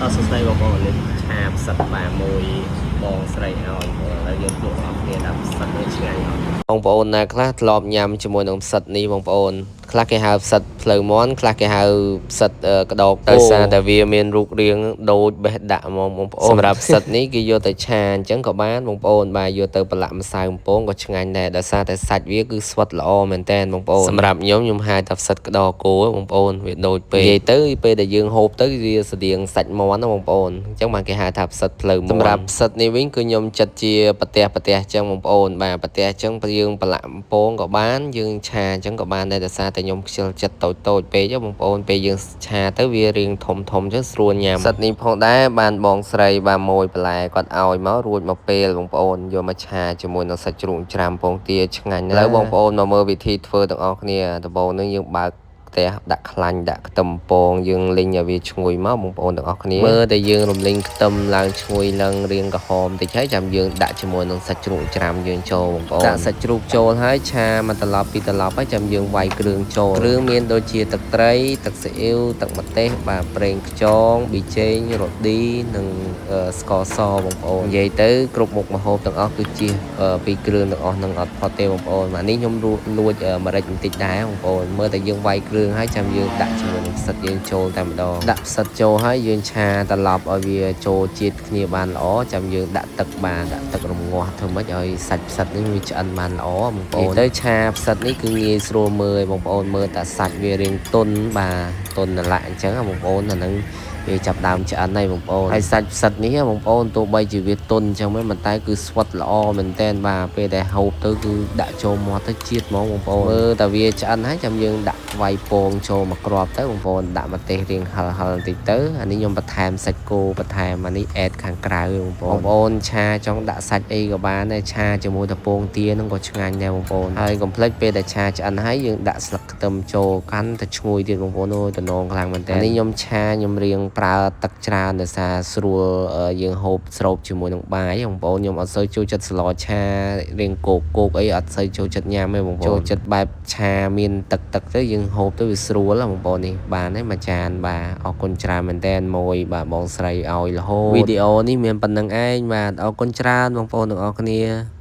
អត់សួស្តីបងប្អូននេះឆាផ្សិតបាទមួយបងស្រីឲ្យបងឥឡូវយើងភ្លក់អស់គ្នាដល់ផ្សិតនេះឆ្ងាញ់អត់បងប្អូនណាខ្លះធ្លាប់ញ៉ាំជាមួយនឹងផ្សិតនេះបងប្អូនខ្លះគេហៅផ្សិតផ្លូវមាន់ខ្លះគេហៅផ្សិតក្តោកដោយសារតែវាមានរូបរាងដូចបេះដាក់ហ្មងបងប្អូនសម្រាប់ផ្សិតនេះគេយកទៅឆាអញ្ចឹងក៏បានបងប្អូនបាទយកទៅប្រឡាក់ម្សៅបំពងក៏ឆ្ងាញ់ដែរដោយសារតែសាច់វាគឺស្វិតល្អមែនតើបងប្អូនសម្រាប់ខ្ញុំខ្ញុំហៅថាផ្សិតក្តោគោបងប្អូនវាដូចពេកនិយាយទៅពេលដែលយើងហូបទៅវាស្តៀងសាច់មាន់ណាបងប្អូនអញ្ចឹងបានគេហៅថាផ្សិតផ្លូវមាន់សម្រាប់ផ្សិតនេះវិញគឺខ្ញុំចិត្តជាប្រទេសប្រទេសអញ្ចឹងបងប្អូនបាទប្រទេសអញ្ចឹងយើងប្រឡាក់បំពងក៏បានយើងឆាអញ្ចឹងក៏បានដែរដោយសារតែខ្ញុំខ្ជិលចិត្តតូចតូចពេកបងប្អូនពេលយើងឆាទៅវារៀងធំធំអញ្ចឹងស្រួលញ៉ាំផ្សិតនេះផងដែរបានបងស្រីបាទមួយបន្លែគាត់ឲ្យមករួចមកពេលបងប្អូនយកមកឆាជាមួយនឹងសាច់ជ្រូកច្រាំពងទាឆ្ងាញ់ណាស់ឥឡូវបងប្អូនមកមើលវិធីធ្វើទាំងអស់គ្នាដំបូងនេះយើងបើកផ្ទះដាក់ខ្លាញ់ដាក់ខ្ទឹមពងយើងលីងឲ្យវាឈ្ងុយមកបងប្អូនទាំងអស់គ្នាមើលតែយើងរំលីងខ្ទឹមឡើងឈ្ងុយឡើងរៀងក្រហមតិចហើយចាំយើងដាក់ជាមួយនឹងសាច់ជ្រូកច្រាំយើងចូលបងប្អូនដាក់សាច់ជ្រូកចូលហើយឆាមួយត្រឡប់ពីរត្រឡប់ហើយចាំយើងវាយគ្រឿងចូលគ្រឿងមានដូចជាទឹកត្រីទឹកស៊ីអ៊ីវទឹកម្ទេសបាទប្រេងខ្យងប៊ីចេងរ៉ូឌីនិងស្ករសបងប្អូននិយាយទៅគ្រប់មុខម្ហូបទាំងអស់គឺជាពីគ្រឿងទាំងអស់នឹងអត់ផុតទេបងប្អូនបាទនេះខ្ញុំលួចម្រេចបន្តិចដែរបងប្អូនមើលតែយើងវាយគ្រឿងហើយចាំយើងដាក់ជាមួយនឹងផ្សិតយើងចូលតែម្ដងដាក់ផ្សិតចូលហើយយើងឆាត្រឡប់ឲ្យវាចូលជាតិគ្នាបានល្អចាំយើងដាក់ទឹកបានដាក់ទឹករងាស់ធ្វើម៉េចឲ្យសាច់ផ្សិតនេះវាឆ្អិនបានល្អបងប្អូនទៅឆាផ្សិតនេះគឺងាយស្រួលមើលបងប្អូនមើលតែសាច់វារៀងទន់បាទទន់ណឡាក់អញ្ចឹងបងប្អូនអាហ្នឹងវាចាប់ដើមឆ្អិនហើយបងប្អូនហើយសាច់ផ្សិតនេះបងប្អូនទោះបីជាវាទន់អញ្ចឹងមែនប៉ុន្តែគឺស្វិតល្អមែនតើបាទពេលដែលហូបទៅគឺដាក់ចូលមាត់ទៅជាតិហ្មងបងប្អូនមើលតែវាឆ្អិនហើយចាំយើងដាក់វាយពងចូលមកគ្រាប់ទៅបងប្អូនដាក់ម្ទេសរៀងហិលហិលបន្តិចទៅអានេះខ្ញុំបន្ថែមសាច់គោបន្ថែមអានេះអេតខាងក្រៅបងប្អូនបងប្អូនឆាចង់ដាក់សាច់អីក៏បានដែរឆាជាមួយតពងទានឹងក៏ឆ្ងាញ់ដែរបងប្អូនហើយកុំភ្លេចពេលដែលឆាឆ្អិនហើយយើងដាក់ស្លឹកខ្ទឹមចូលកាន់តែឈ្ងុយទៀតបងប្អូនអូយតំណងខ្លាំងមែនតើនេះខ្ញុំឆាខ្ញុំរៀងប្រើទឹកច្រើនដោយសារស្រួលយើងហូបស្រូបជាមួយនឹងបាយបងប្អូនខ្ញុំអត់សូវចូលចិត្តស្លឆារៀងគោកគោកអីអត់សូវចូលចិត្តញ៉ាំទេបងប្អូនចូលចិត្តបែបឆាមានទឹកទឹកទៅយើងហូបទៅវាស្រួលបងប្អូននេះបានហើយមួយចានបាទអរគុណច្រើនមែនតើមួយបាទបងស្រីឲ្យរហូតវីដេអូនេះមានប៉ុណ្្នឹងឯងបាទអរគុណច្រើនបងប្អូនទាំងអស់គ្នា។